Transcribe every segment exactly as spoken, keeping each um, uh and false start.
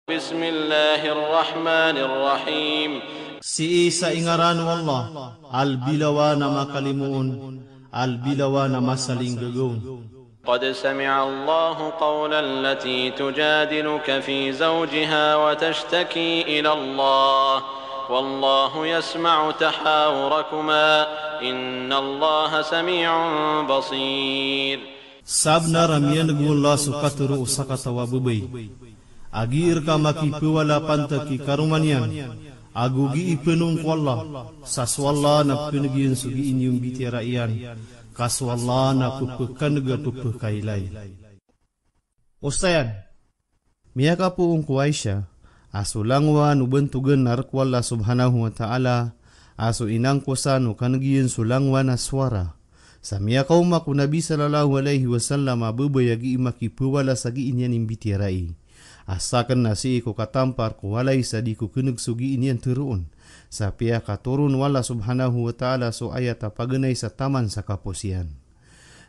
بسم الله الرحمن الرحيم. Sii sa ingaran o Allah, a lbilawan a makalimoon, a lbilawan a masalinggagawn. قد سمع الله قول التي تجادلك في زوجها وتشتكي إلى الله والله يسمع تحاوركما إن الله سميع بصير. Sabnar a miyaneg o Allah so katharo o sakataw a babay a gii rka makipawala pantag ki karoma niyan, ago gii phanon ko Allah, sa so Allah na pkhaneg iyan so gii niyo mbitiyarai iyan, ka so Allah na pphkaneg a pphkailay. Osayan, miyakapoon ko Aisha a so langowan o bantogan na rk o Allah subhanahu wa ta'ala, a so inangkosan o kaneg iyan so langowan a sowara. Sa miyakaoma ko Nabi sallallahu alaihi wasallam a babay a gii makipawala sa gii niyan imbitiyarai. A sakn na sii ko katampar ko walay sa di ko khaneg so gii niyan tharoon. Sa piyakatoron o Allah subhanahu wa ta'ala so ayat a paganay sa taman sa kapos iyan.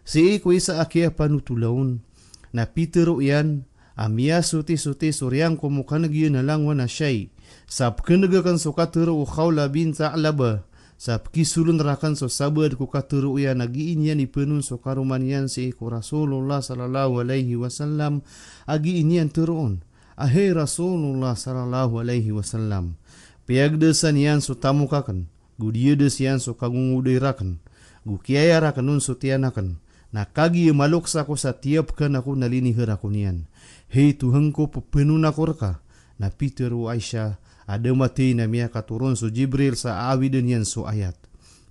Sii ko isa a kiyapanothola on, na pitharo iyan a miyasotisoti so riyangkom o kaneg iyan a langowan a shay. Sa pkhaneg akn so katharo o Khawla bint Tha'labah, sa pkisolon rakn so sabaad ko katharo iyan a gii niyan iphanon so karoma niyan sii ko Rasulullah sallallahu alaihi wasallam a gii niyan tharoon a, hay Rasulullah sallallahu alaihi wasallam, piyagdasan iyan so tamok akn, go diyades iyan so kagongoday rakn, go kiyaya rakn on so tiyan akn, na kagiya malokes ako sa tiyapkan ako na liniher ako niyan. Hay Tohan ko, pphanoon ako rka. Na pitharo o Aisha a da mathay na miyakatoron so Jibril sa aawiden iyan so ayat.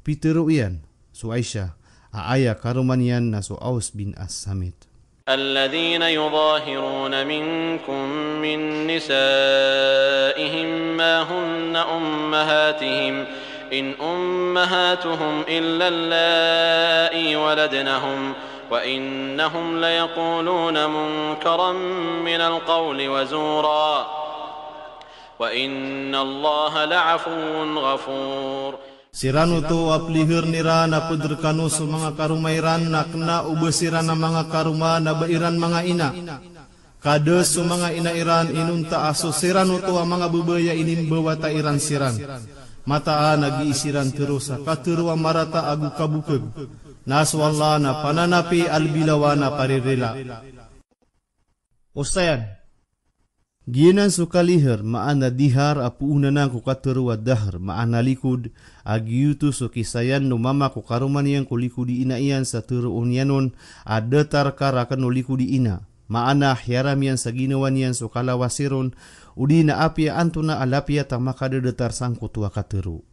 Pitharo iyan, so Aisha, a aya karoma niyan na so Aws bin As-Samit. الذين يظاهرون منكم من نسائهم ما هن أمهاتهم إن أمهاتهم إلا اللائي ولدنهم وإنهم ليقولون منكرا من القول وزورا وإن الله لعفو غفور. Siran oto a plihern iran a pd rkano so manga karoma iran na kna o ba siran a manga karoma na ba iran manga ina. Ka da so manga ina iran inonta a so siran oto a manga babay a inimbawata iran siran. Mataan a gii siran tharo sa katharo a marata ago kabokag. Na so Allah na pananapi a lbilawan a paririla. Osayan, giyanan so kaliher, maana dihar, a poonan ko katharo a dahr, maana likod, a giyoto so kisayan o mama ko karoma niyan ko likod i ina iyan sa tharoon iyan on a datar ka rakn o likod i ina. Maana hiyaram iyan sa ginawa niyan so kalawasi ron, odi na apiya antonaa a lapiyat a makadadatar sangkoto a katharo.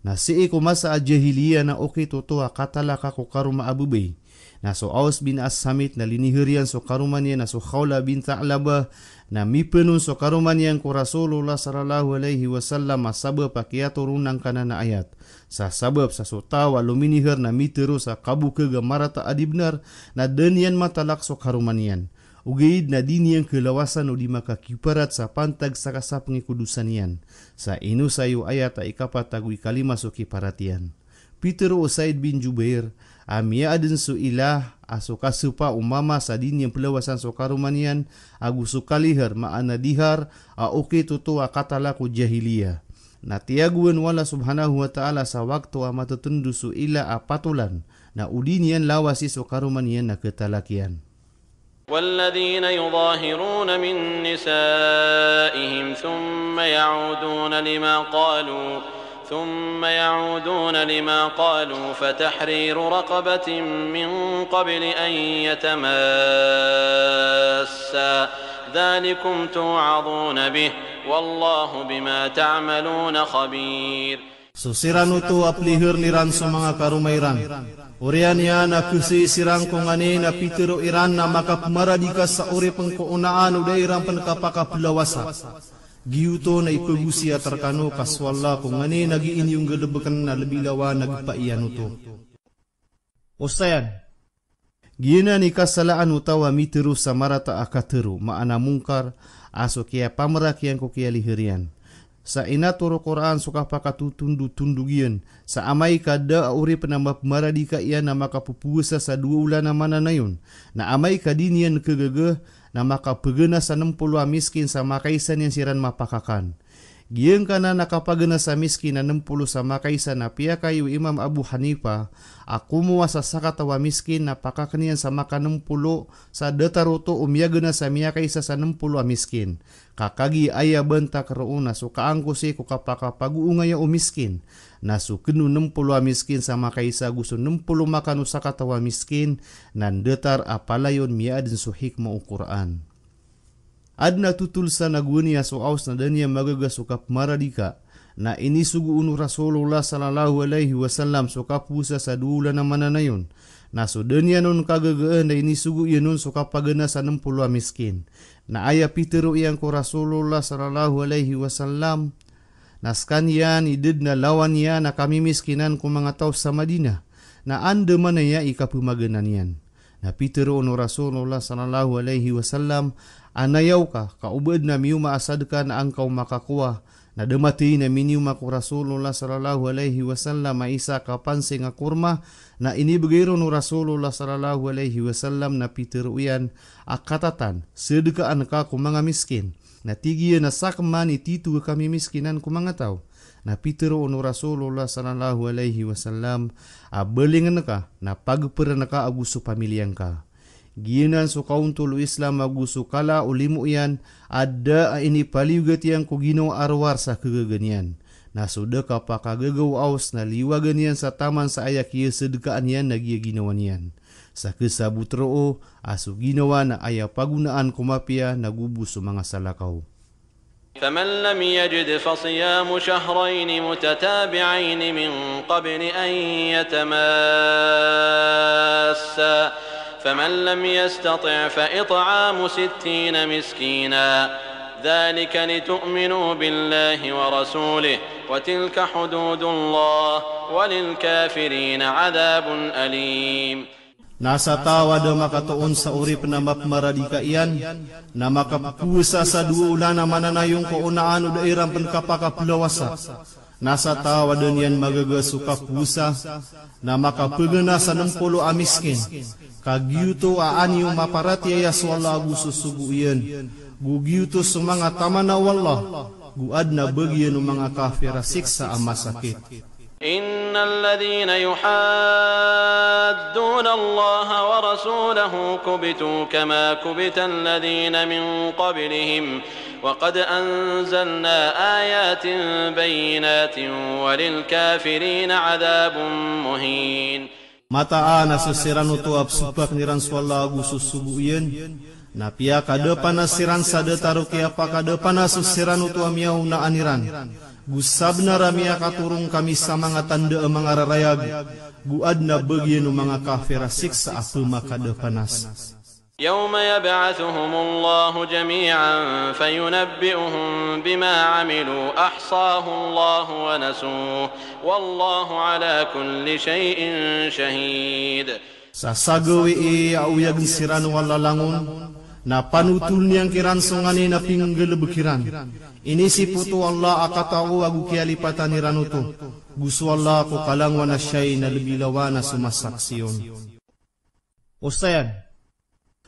Na sii ko masa a jahiliya na okit oto a katalaka ko karoma a babay. Na so Aws bin As-Samit na liniher iyan so karoma niyan a so Khawla bin Tha'labah, na miphanon so karoma niyan ko Rasulullah sallallahu alaihi wasallam a sabap a kiyatoron angkanan a ayat. Sa sabap sa so taw a lominiher na mitharo sa kabokag a marata a di bnar, na da niyan matalak so karoma niyan. Ogaid na di niyan kalawasan o di makakiparat sa pantag sa kasapngi ko dosa niyan. Sa inosay o ayat a ikapat ago ikalima so kiparat iyan. Pitharo o Sa'id bin Jubair a miyaaden so ilah a so kasepa o mama sa di niyan plawasan so karoma niyan, ago so kaliher, maana dihar, a okit oto a katalaka o jahiliya. Na tiyagoan o Allah subhanahu wa ta'ala sa wakto a matetendo so ilah a patolan, na o di niyan lawasi so karoma niyan na khatalak iyan. والذين يظاهرون من نسائهم ثم يعودون لما قالوا ثم يعودون لما قالوا فتحرير رقبة من قبل أن يتماسا ذلكم توعظون به والله بما تعملون خبير. So siran oto a plihern iran so manga karoma iran. Oriyan iyan a khasii siran ko nganin a pitharo iran a makapmaradi ka sa oripn ko onaan o da iran pn kapakaplawasa. Giyoto na ipagosiyat rkano ka so Allah ko nganin a gii niyo nggalbkn na lbilawan a gpa iyan oto. Osayan, giyanan i kasalaan o taw a mitharo sa marata a katharo, maana mongkar, a so kiyapamrak iyan ko kiyaliher iyan. Sa inator o Qur'an so kapakatotondotondog iyan, sa amay ka da a oripn a mapmaradika iyan na makapphowasa sa dowa olan a mananayon, na amay ka di niyan khagaga, na makapagana sa nm polo a miskin sa makaisa niyan siran mapakakan. Giyangkanan a kapagana sa miskin a nm polo sa makaisa na piyakay o Imam Abu Hanifa a komowa sa sakataw a miskin na pakakn iyan sa makanm polo sa datar oto o miyagana sa miyakaisa sa nm polo a miskin. Ka kagiya aya bantak roo na so kaangkosi ko kapakapagoongaya o miskin, na so kn o nm polo a miskin sa makaisa ago so nm polo makan o sakataw a miskin, na ndatar a palayon miyaadn so hikmah o Qur'an. Adn a totol sa na gowani a so Aws na da niyan magaga so kapmaradika, na inisogo on o Rasulullah sallallahu alaihi wasallam so kapphowasa sa dowa olan a mananayon. Na so da niyan on kagagaan na inisogo iyan on so kapagana sa nm polo a miskin. Na aya pitharo iyan ko Rasulullah sallallahu alaihi wasallam, na skaniyan i da dn a lawan iyan a kamimiskinan ko manga taw sa Madinah, na andamanaya i kapemagana niyan. Na pitharo on o Rasulullah sallallahu alaihi wasallam, a nayaw ka, ka o ba dn a miyoma a sadka na an ka o makakowa. Na da mathay na miniyoma ko Rasulullah sallallahu alaihi wasallam a isa ka pansing a korma, na inibgay ron o Rasulullah sallallahu alaihi wasallam na pitharo iyan a katatan, sadkaan ka ko manga miskin. Na tig iyan a sakn man i tito a kamimiskinan ko manga taw. Na pitharo on o Rasulullah sallallahu alaihi wasallam a balingn ka, na pagprn ka ago so pamiliya ngka. Giyanan so kaontol o Islam ago so kala o limo iyan, a da a inipaliyogat iyan ko ginawa a rowar sa khagaga niyan. Na so da kapakagaga o Aws na liwagan iyan sa taman sa aya kiyasadkaan iyan na giya ginawa niyan. Sa khasabot roo a so ginawa na aya pagonaan ko mapiya na go bo so manga salakaw. فمن لم يجد فصيام شهرين متتابعين من قبل أن يتماسا، فمن لم يستطع فإطعام ستين مسكينا، ذلك لتؤمنوا بالله ورسوله، وتلك حدود الله، وللكافرين عذاب أليم. Na sa taw a da makatoon sa oripn a mapmaradika iyan, na makapphowasa sa dowa olan a mananayon ko onaan o da iran pn kapakaplawasa. Na sa taw a da niyan magaga so kaphowasa, na makapagana sa nm polo a miskin. Ka giyoto a aniyo maparatiyaya so Allah ago so sogo iyan. Go giyoto so manga tamana o Allah, go adn a bagian o manga kafir a siksa a masakit. إن الذين يحادون الله ورسوله كبتوا كما كبت الذين من قبلهم وقد أنزلنا آيات بينات وللكافرين عذاب مهين. Mataan a so siran oto a pzopakn iran so Allah ago so sogo iyan, na piyakadapanas siran sa datar o kiyapakadapanas o siran oto a miyaonaan iran. Go sabnar a miyakatorong kami sa manga tanda a mangararayag, go adn a bagian o manga kafir a siksa a pmakadapanas. يوم يبعثهم الله جميعا فينبئهم بما عملوا أحصاه الله ونسوه والله على كل شيء شهيد. Sa sa gawii a oyagn siran o Allah langon, na panotoln iyan kiran so nganin a pinggalbk iran. Inisip oto o Allah a katao ago kiyalipatan iran oto. Go so Allah ko kalangowan a shay na lbi lawan a so masaksi on. Osayan,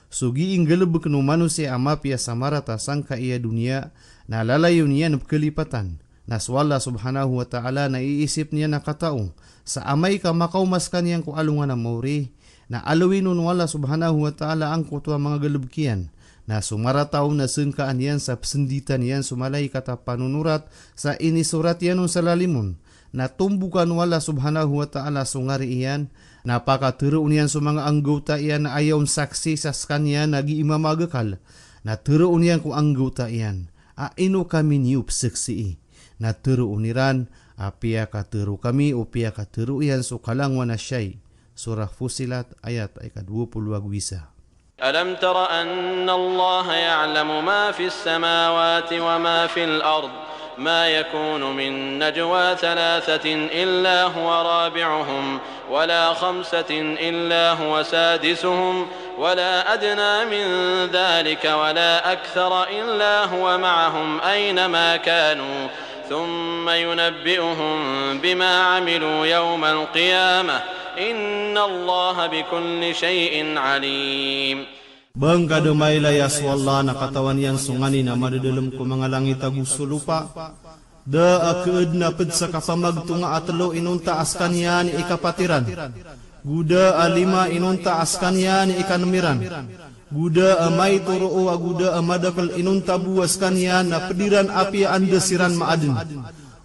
so gii nggalbkn o manosiya a mapiya sa marata sangkai a doniya, na lalayon iyan pkalipatan. Na so Allah subhanahu wa ta'ala na iisip niyan a katao, sa amay ka makaoma skaniyan ko alongan a maori, na alowin on o Allah subhanahu wa ta'ala angkoto a manga galbk iyan. Na so marata on na sangkaan iyan sa psnditan iyan so malaikat a panonorat sa inisorat iyan on sa lalim on. Na tombokan o Allah subhanahu wa ta'ala so ngari iyan, na pakatharoon iyan so manga anggawta iyan a aya on saksi sa skaniyan a gii mamagakal. Na tharoon iyan ko anggawta iyan a ino kami niyo pzaksii. Na tharoon iran a piyakatharo kami o piyakatharo iyan so kalangowan a shay. Surah Fussilat, ayat a ika dowa polo ago isa. ألم تر أن الله يعلم ما في السماوات وما في الأرض، ما يكون من نجوى ثلاثة إلا هو رابعهم، ولا خمسة إلا هو سادسهم، ولا أدنى من ذلك ولا أكثر إلا هو معهم أينما كانوا، ثم ينبئهم بما عملوا يوم القيامة إن الله بكل شيء عليم. Ba ngka da mailay a so Allah na katawan iyan so nganin a madadalm ko manga langit ago so lopa. Da a khaadn a pd sa kapamagtonga a tlo inonta a skaniyan i kapat iran, go da a lima inonta a skaniyan i kanm iran, go da a maito roo ago da a madakl inonta bo a skaniyan na pd iran apiya anda siran maadn.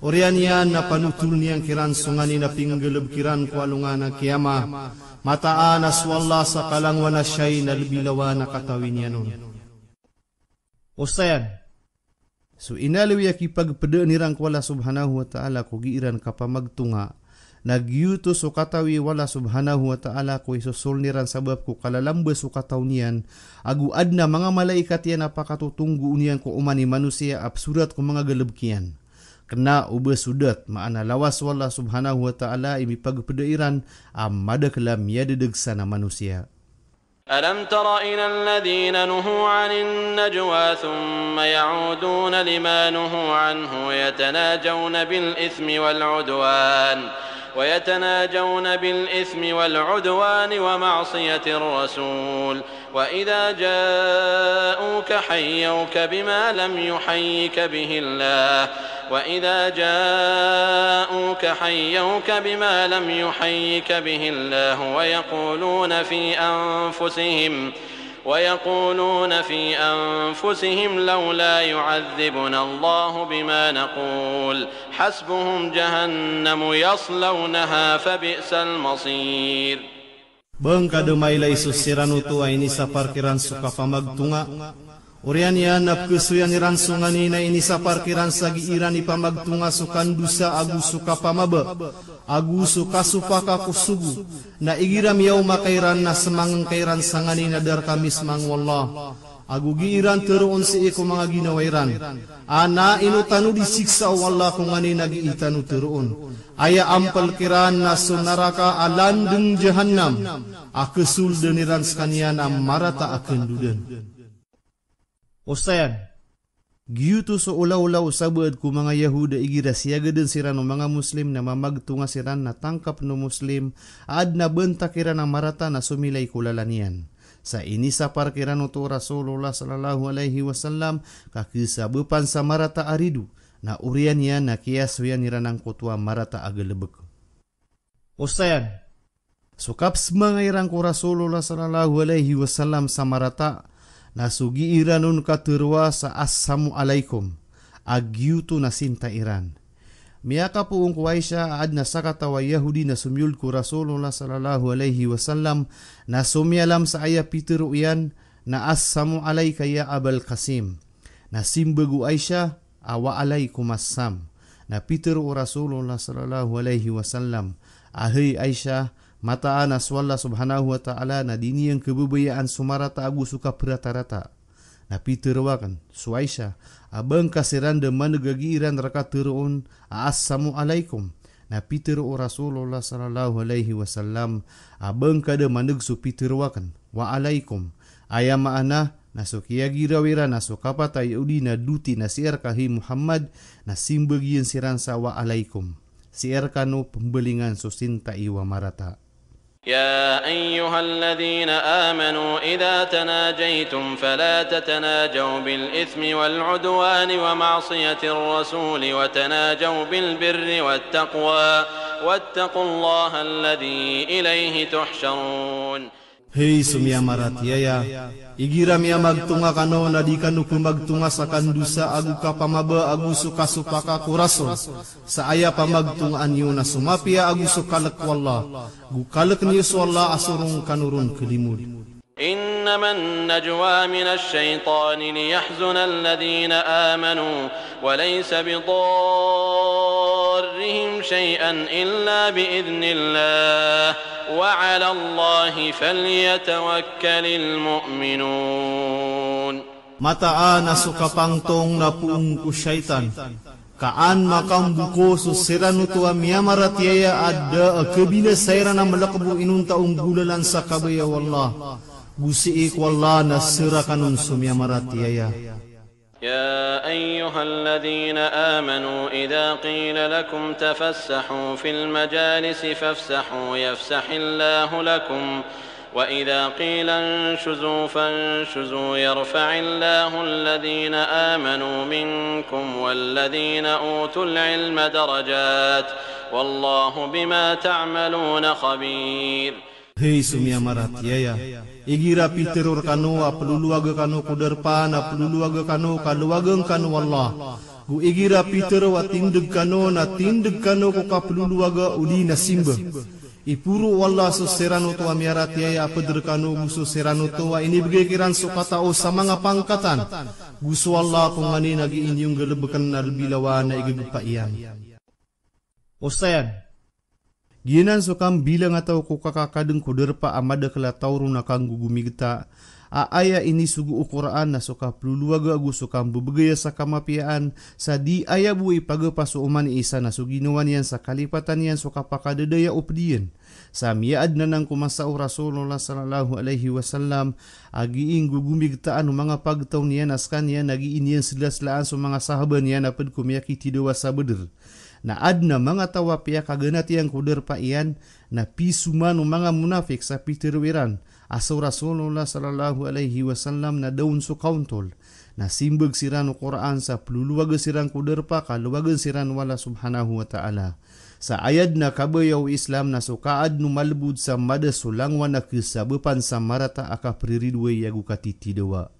Oriyan iyan na panotholn iyan kiran so nganin a pinggalbk iran ko alongan a kiyama. Mataan a so Allah sa kalangowan a siyai na lbi lawan a katawi niyan on. Osayan, so inaloy a kipagpdaan iran ko Allah subhanahu wa ta'ala ko gii ran kapamagtonga, na giyoto so katawi o Allah subhanahu wa ta'ala ko isosoln iran sabap ko kalalamba so kataw niyan, ago adn a manga malaikat iyan a pakatotonggoon iyan ko oman i manosiya a psorat ko manga galbk iyan. Kna o ba so dat, maana lawas o Allah subhanahu wa ta'ala i mipagpda iran a madakl a miyadadagsan a manosiya. ألم تر إلى الذين نهوا عن النجوى ثم يعودون لما نهوا عنه ويتناجون بالإثم والعدوان، ويتناجون بالإثم والعدوان ومعصية الرسول، وإذا جاءوك حيوك بما لم يحيك به الله، وإذا جاءوك حيوك بما لم يحيك به الله ويقولون في أنفسهم، ويقولون في أنفسهم لولا يعذبنا الله بما نقول، حسبهم جهنم يصلونها فبئس المصير. Ba ngka da mailay so siran oto a inisapar kiran so kapamagtonga. Oriyan iyan na pkhasoyan iran so nganin a inisapar kiran sa gii ran ipamagtonga so kandosa ago so kapamaba, ago so kasopaka ko sogo. Na igira miyaoma kairan na smangngka iran sa nganin a da rkami smang o Allah. Ago gii ran tharoon sii ko manga ginawa iran a na ino tano di siksa o Allah ko nganin a gii tano tharoon. Aya ampl kiran na so naraka a landng Jahannam a khasoldn iran skaniyan a marata a khandodan. Osayan, giyoto so olaola o sabaad ko manga Yahud a igira siyagadn siran o manga Muslim na mamagtonga siran na tangkapn o Muslim a adn a bantak iran a marata na somilay ko lalan iyan. Sa inisapar kiran oto o Rasulullah sallallahu alaihi wasallam ka khasabapan sa marata a rido, na oriyan iyan na kiyasoyan iran angkoto a marata a galbk. Osayan, so kapsmanga iran ko Rasulullah sallallahu alaihi wasallam sa marata, na so gii ran on katharoa sa assalamu alaikum, a giyoto na sinta iran. Miyakapoon ko Aisha a adn a sakataw a Yahudi na somiyold ko Rasulullah sallallahu alaihi wasallam, na somiyalam sa aya pitharo iyan na assalamu alaika ya Abal Qasim. Na simbag o Aisha a wa alaikum assalam. Na pitharo o Rasulullah sallallahu alaihi wasallam a hay Aisha, mataan a so Allah subhanahu wa ta'ala na di niyan khababayaan so marata ago so kapratarata. Na pitharo akn so Aisha a ba ngka siran da maneg a gii ran rka tharoon a assalamu alaikum. Na pitharo o Rasulullah sallallahu alaihi wasallam a ba ngka da maneg so pitharo akn, wa alaikum. Aya maana na so kiyagiraw iran a so kapat a Yahudi na doti na sii rka hay Muhammad, na simbag iyan siran sa wa alaikum. Sii rkano pmbalingan so sinta iyo a marata. يا أيها الذين آمنوا إذا تناجيتم فلا تتناجوا بالإثم والعدوان ومعصية الرسول وتناجوا بالبر والتقوى واتقوا الله الذي إليه تحشرون. Hay so miyamaratiyaya, igira miyamagtonga kano na di kano pmagtonga sa kandosa ago kapamaba ago so kasopaka ko Rasul. Sa aya pamagtongaan iyo na so mapiya ago so kalk ko Allah, go kalk niyo so Allah a sorong kano ron khalimod. إنما النجوى من الشيطان ليحزن الذين آمنوا وليس بضارهم شيئا إلا بإذن الله وعلى الله فليتوكل المؤمنون. Mataan a so kapangtong na poon ko shaitan, ka an makamboko so siran oto a miyamaratiyaya a da a khabinasa iran a mlk bo inonta o nggolalan sa kabaya o Allah. Go sii ko Allah na srakan on so miyamaratiyaya. يا أيها الذين آمنوا إذا قيل لكم تفسحوا في المجالس فافسحوا يفسح الله لكم، وإذا قيل انشزوا فانشزوا يرفع الله الذين آمنوا منكم والذين أوتوا العلم درجات، والله بما تعملون خبير. Hay so miyamaratiyaya, igira pitharo rekano a pelolowaga kano ko darpa na pelolowaga kano ka lowagen kano o Allah. Go igira pitharo a tindeg kano na tindeg kano ko kapelolowaga odi na simba. Iporo o Allah so siran oto a miyaratiyaya a ped rekano go so siran oto a inibegay kiran so katao sa manga pangkatan. Go so Allah ko nganin a gii niyo nggalebeken a lebi lawan a igegpa iyan. Osayan. Giyanan so kambilang a taw ko kakakadeng ko darpa a madakel a taw ron a kanggogomigeta a aya inisogo o Qur'an na so kapelolowaga ago so kambebegaya sa kamapiyaan sa di aya bo ipagepa so oman i isa na so ginawa niyan sa kalipatan iyan so kapakadadaya o ped iyan. Sa miyaadn anan ko masa o Rasulullah sallallahu alaihi wasallam a gii nggogomigetaan o manga pagtaw niyan a sekaniyan a gii niyan selaslaan so manga sahaba niyan a ped ko miyakitidawa sa Badr. Na adn a manga taw a piyakaganat iyan ko darpa iyan, na pisoman o manga monafik sa pitharo iran a so Rasulullah sallallahu alaihi wasallam na da on so kaontol. Na simbag siran o Qur'an sa pelolowaga siran ko darpa ka lowagen siran o Allah subhanahu wa ta'ala. Sa aya den a kabaya o Islam na so kaadn o malebod sa mada so langowan a kesabapan sa marata a kapriridoay ago katitidawa.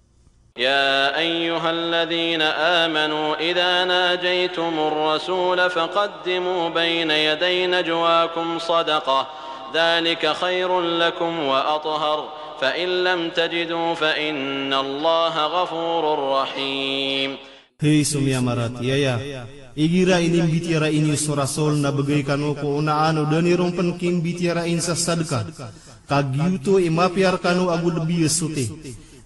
يا أيها الذين آمنوا إذا ناجيتم الرسول فقدموا بين يدي نجواكم صدقة، ذلك خير لكم وأطهر، فإن لم تجدوا فإن الله غفور رحيم. Hay so miyamaratiyaya, igira inimbitiyara iniyo so Rasul na begay kano ko onaan o da niyo ron pen kimbitiyarain sa sadka, ka giyoto i mapiya rekano ago lebi a soti,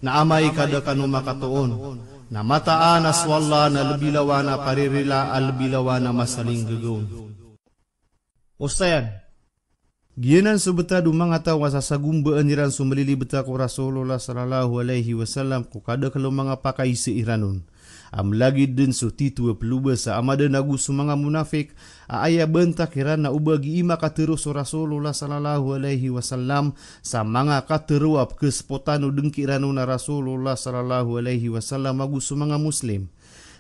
na amay ka da kano makatoon, na mataan a so Allah na lebi lawan a paririla a lebi lawan a masalinggagaw. Osayan. Giyanan so betad o manga taw a sasagombaan iran so malilibet a ko Rasulullah sallallahu alaihi wasallam ko kadakel o manga pakaisa iran on. A melagid den so tito a pelobasa a madan ago so manga monafik a aya bantak iran na o ba gii makatero so Rasulullah sallallahu alaihi wasallam sa manga katero a pekesepotan o dengki iran on a Rasulullah sallallahu alaihi wasallam ago so manga Muslim.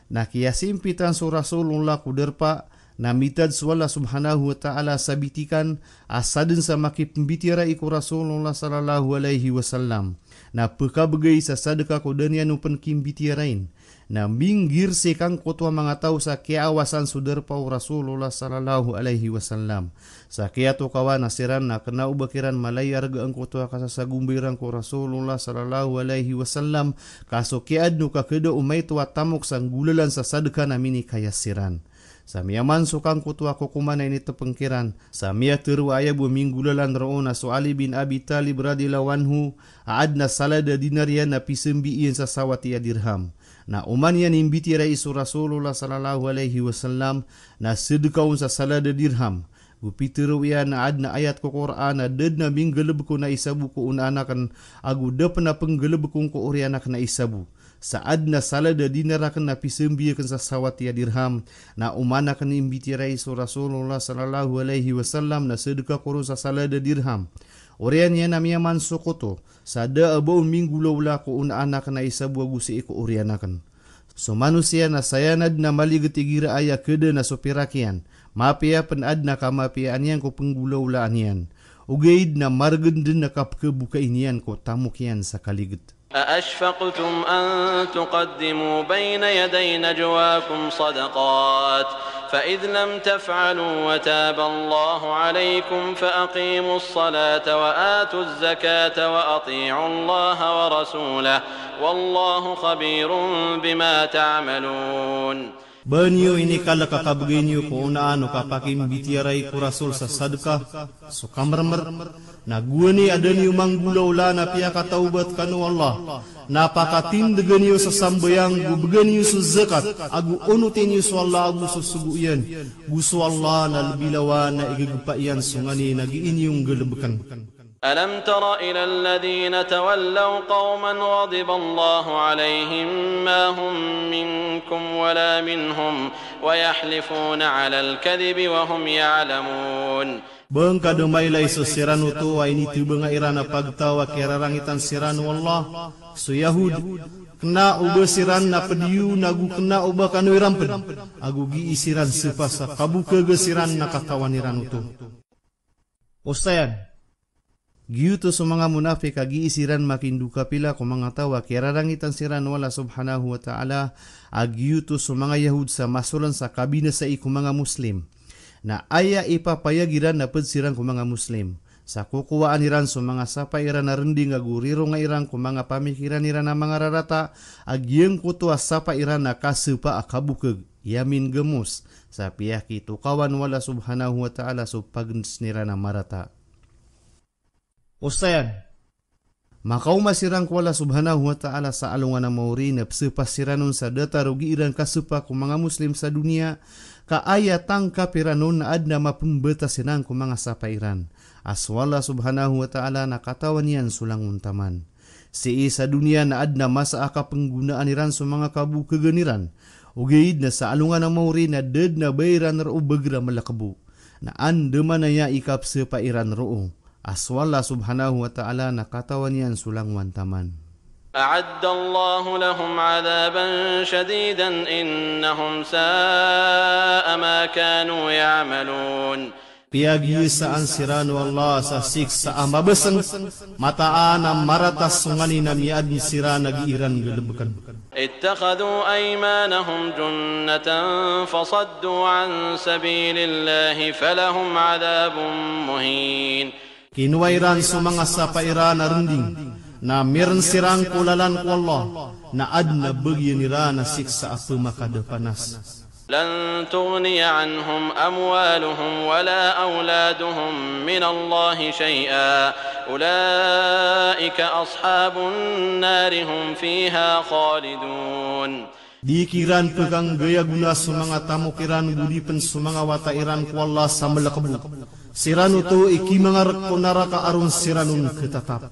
Na kiyasimpitan so Rasulullah ko darpa, na mitad so Allah subhanahu wa ta'ala sa bitikan a saden sa makipembitiyarai ko Rasulullah sallallahu alaihi wasallam. Na pekabegay sa sadka ko da niyan o pen kimbitiyarain. Na minggir si kangkoto a manga taw sa kiyaawasan so darpa o Rasulullah sallallahu alaihi wasallam. Sa kiyatokawan a siran na kena o ba kiran malai a rega angkoto a kasasagomba iran ko Rasulullah sallallahu alaihi wasallam, ka so kiyaadn o kakeda o maito a tamok sa nggolalan sa sadka na minikaya siran. Sa miyaman so kangkoto a kokoman a initepeng kiran, sa miyatero a aya bo minggolalan roo na so Ali bin Abi Talib radhiyallahu anhu, a adn a salad a dinar iyan na pisembi iyan sa sawati a dirham. Na oman iyan imbitiyarai so Rasulullah sallallahu alaihi wasallam, na sedka on sa salad a dirham. Go pitero iyan a adn a ayat ko Qur'an a da den a minggalebek on a isa bo ko onaan aken, ago da pen a penggalebek on ko oriyan aken a isa bo. Sa adn a salad a dinar aken na pisembi aken sa sawati a dirham, na oman aken imbitiyarai so Rasulullah sallallahu alaihi wasallam na sedka ko ron sa salad a dirham. Oriyan iyan a miyaman so koto, sa da a ba on minggolawla ko onaan aken a isa bo ago sii ko oriyan aken. So manosiya na saya na den a maliget igira aya keda na so pirak iyan, mapiya pen adn a kamapiyaan iyan ko penggolawlaan iyan. Ogaid na maregen den a kapekebokain iyan ko tamok iyan sa kaliget. أأشفقتم أن تقدموا بين يدي نجواكم صدقات، فإذ لم تفعلوا وتاب الله عليكم فأقيموا الصلاة وآتوا الزكاة وأطيعوا الله ورسوله، والله خبير بما تعملون. Ba niyo inikalek a kabegay niyo ko onaan o kapakimbitiyarai ko Rasul sa sadka, so kamermer, na gowani a da niyo manggolawla na piyakatawbat kano o Allah, na pakatindega niyo sa sambayang, go bega niyo so zakat, ago onoti niyo so Allah ago so sogo iyan, go so Allah na lebi lawan a igegepa iyan so nganin a gii niyo nggalebeken. ألم تر إلى الذين تولوا قوما غضب الله عليهم ما هم منكم ولا منهم ويحلفون على الكذب وهم يعلمون. Ba ngka dn mailay so siran oto a initbnga iran a pagtaw a kiyararangitan siran o Allah, so Yahud, kna o ba siran na pd iyo, nago kna o ba kano iran pd, ago gii siran spa sa kabokg siran na katawan iran oto. Osayan, giyoto so manga monafik a gii siran makindokapila ko manga taw a kiyararangitan siran o Allah subhanahu wa ta'ala, a giyoto so manga Yahud sa masolan sa kabinasai ko manga Muslim. Na aya ipapayag iran na pd siran ko manga Muslim, sa kokowaan iran so manga sapa iran a rnding ago rironga iran ko manga pamikiran iran a manga rarata, a giyangkoto a sapa iran a kaspa a kabokg, yamin gamos, sa piyakitokawan o Allah subhanahu wa ta'ala so pagnsn iran a marata. Osayan, makaoma siran ko Allah subhanahu wa ta'ala sa alongan a maori na pspa siran on sa datar o gii ran kaspa ko manga Muslim sa doniya, ka aya tangkap iran on na adn a mapmbatasan iran ko manga sapa iran, a so Allah subhanahu wa ta'ala na katawan iyan so langon taman. Sii sa doniya na adn a masa a kapnggonaan iran so manga kabokgn iran, ogaid na sa alongan a maori na da dn a ba iran roo bgr a mlkbo. Na andamanaya i kapspa iran roo, a so Allah subhanahu wa ta'ala na katawan iyan so langon taman. أعد الله لهم عذابا شديدا إنهم ساء ما كانوا يعملون. Piyagiysaan siran o Allah sa siksa a mabasng, mataan a marata so nganin a miyaadn siran a gii ran galbkn. اتخذوا أيمانهم جنة فصدوا عن سبيل الله فلهم عذاب مهين. Kinowa iran so manga sapa iran a rnding, na mirn siran ko lalan ko Allah, na adn a bagian iran a siksa a pmakadapanas. لن تغني عنهم أموالهم ولا أولادهم من الله شيئا، أولئك أصحاب النار هم فيها خالدون. Di kiran pkanggayagona so manga tamok iran go di pn so manga wata iran ko Allah sa mlkbo. Siran oto i kimangark ko naraka a ron siran on ktatap.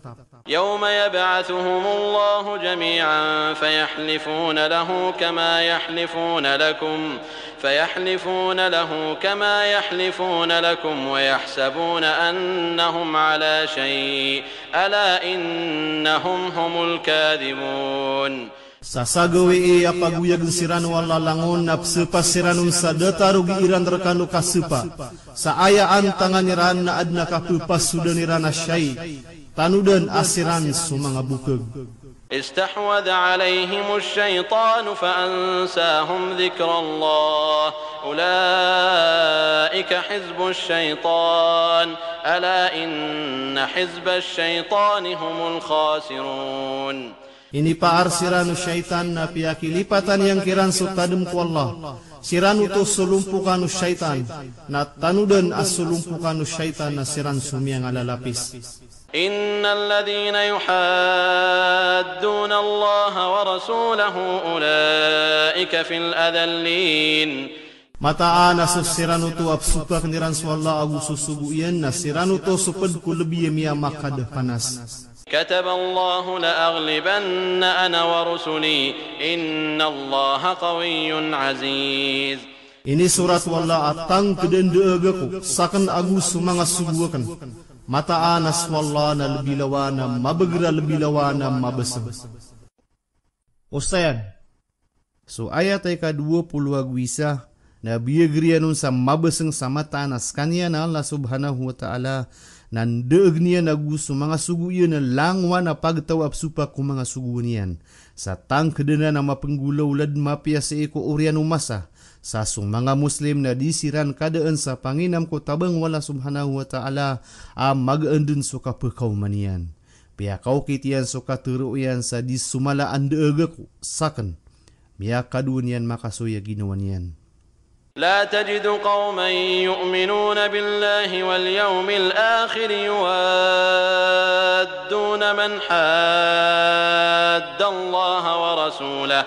يوم يبعثهم الله جميعا فيحلفون له كما يحلفون لكم، فيحلفون له كما يحلفون لكم ويحسبون أنهم على شيء، ألا إنهم هم الكاذبون. Sa sa gawii a pagoyagn siran o Allah langon na pspa siran on sa datar o gii ran rkano kaspa. Sa aya antangan iran na adn a kappasodan iran a shay. Tanodan a siran so manga bokg. استحوذ عليهم الشيطان فأنساهم ذكر الله، أولئك حزب الشيطان، ألا إن حزب الشيطان هم الخاسرون. Inipaar siran o shaytan na piyakilipatan iyan kiran so tadm ko Allah. Siran oto so lompokan o shaytan, na tanodan a so lompokan o shaytan na siran so miyangalalapis. إن الذين يحادون الله ورسوله أولئك في الأذلين. Mataan a so siran oto a psopakn iran so Allah ago so sogo iyan na siran oto so pd ko lbi a miyamakadapanas. كتب الله لأغلبن أنا ورسلي إن الله قوي عزيز. Inisorat o Allah a tangkdn dn ako, sakn ago so manga sogo akn. Mataan a so Allah na lbi lawan a mabagr a lbi lawan a mabasng. Osayan. So ayat a ika dowa polo ago isa, na biyagr iyan on sa mabasng sa mataan a skaniyan a Allah subhanahu wa ta'ala, na ndaagn iyan ago so manga sogo iyan a langowan a pagtaw a psopak ko manga sogoan iyan. Sa tangkdn anan a mapnggolawla dn mapiya sii ko oriyan o masa, sa so manga Muslim na di siran kadaan sa panginam ko tabang o Allah subhanahu wa ta'ala, a magaan dn so kapkaoma niyan. Piyakaokit iyan so katharo iyan sa di so mala a ndaag ako, sakn. Miyakadowa niyan makasoy a ginawa niyan. لا تجد قوما يؤمنون بالله واليوم الآخر يوادون من حاد الله ورسوله،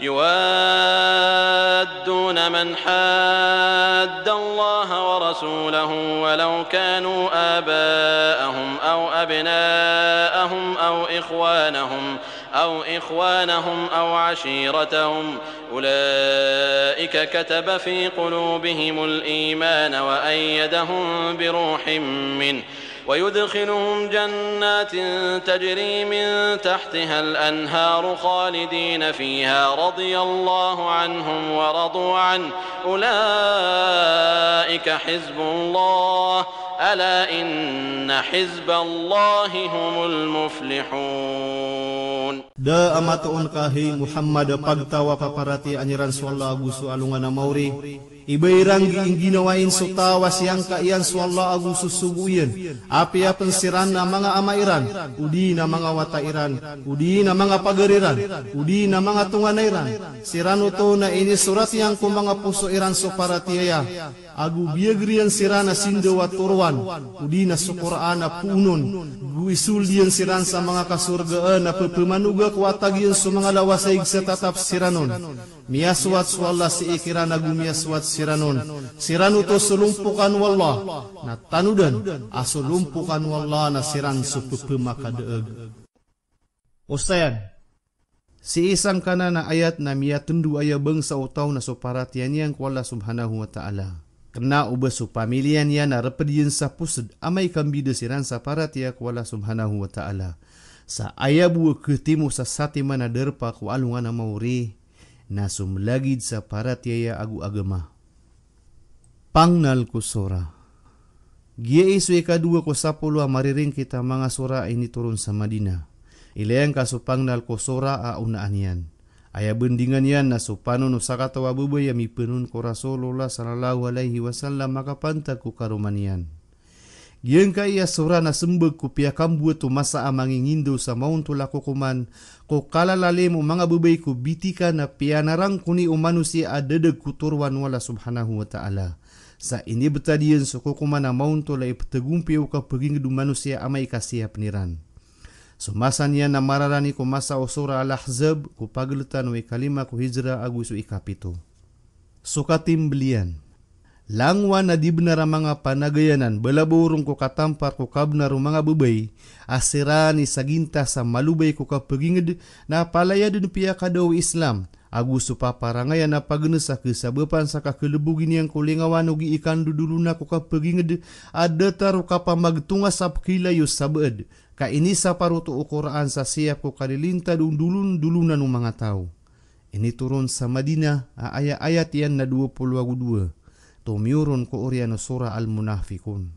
يوادون من حاد الله ورسوله ولو كانوا آباءهم أو أبناءهم أو إخوانهم أو إخوانهم أو عشيرتهم أولئك كتب في قلوبهم الإيمان وأيدهم بروح منه ويدخلهم جنات تجري من تحتها الأنهار خالدين فيها رضي الله عنهم ورضوا عنه أولئك حزب الله ألا إن حزب الله هم المفلحون. Da a matoon ka, hay Muhammad, a pagtaw a paparatiyayaan iran so Allah ago so alongan a maori. Iba iran gii ngginawa iyan so taw a siyangka iyan so Allah ago so sogo iyan. Apiya pn siran na manga ama iran, odi na manga wata iran, odi na manga pagari ran, odi na manga tonganay ran. Siran oto na inisorat iyan ko manga poso iran so paratiyaya. Ago biyagr iyan siran a sindaw a toroan, odi na so Qur'an a poonon, go isold iyan siran sa manga kasorgaan a pphamanoga ko atag iyan so manga lawasaig sa tatap siran on. Miyasowat so Allah sii kiran ago miyasowat siran on. Siran oto so lompokan o Allah, na tanodan a so lompokan o Allah na siran so pphamakadaag. Osayan, sii sangkanan a ayat na miyatndo aya bangsa o taw na so paratiyaya niyan ko Allah subhanahu wa ta'ala. Kna o ba so pamiliya niyan a rpd iyan sa posd amay ka mbida siran sa paratiyaya ko Allah subhanahu wa ta'ala. Sa aya bo a khatimo sa satiman a darpa ko alongan a maori na so mlagid sa paratiyaya ago agama. Pangnal ko sura. Giyai so ikadowa ko sapolo a mariringkit a manga sura a initoron sa Madina. Ilay angka so pangnal ko sura a onaan iyan. Aya bandingan iyan na so panon o sakataw a babay a mipanon ko Rasulullah sallallahu alaihi wasallam a kapantag ko karoma niyan. Giyangkai a sura na smbag ko piyakamboat o masa a mangingindaw sa maontol a kokoman ko kalalalim o manga babay ko bitikan a piyanarangkoni o manosiya a dadag ko toroan o Allah subhanahu wa ta'ala. Sa inibtad iyan so kokoman a maontol a ipthagompiya o kapagingd o manosiya amay ka siyapn iran. So masa niyan na mararani ko masa o sura Al-Ahzab ko pagltan o ikalima ko hijra ago so ikapito. So katimbl iyan. Langowan a di bnar a manga panagayanan, balabaw ron ko katampar ko kabnar o manga babay, a siran i sagintas a malobay ko kapagingd, na palaya dn piyakada o Islam, ago so paparangayan a pagns a khasabapan sa kakhlbogi niyan ko lingawan o gii kandodolona ko kapagingd, a datar o kapamagtongas a pkhailay o sabaad, ka inisaparoto o Qur'an sa siyap ko kalilintad o ndolondolonan o manga taw. Initoron sa Madina a aya ayat iyan na dowa polo ago dowa. Tomiyoron ko oriyan o Sura Al-Munafiqun.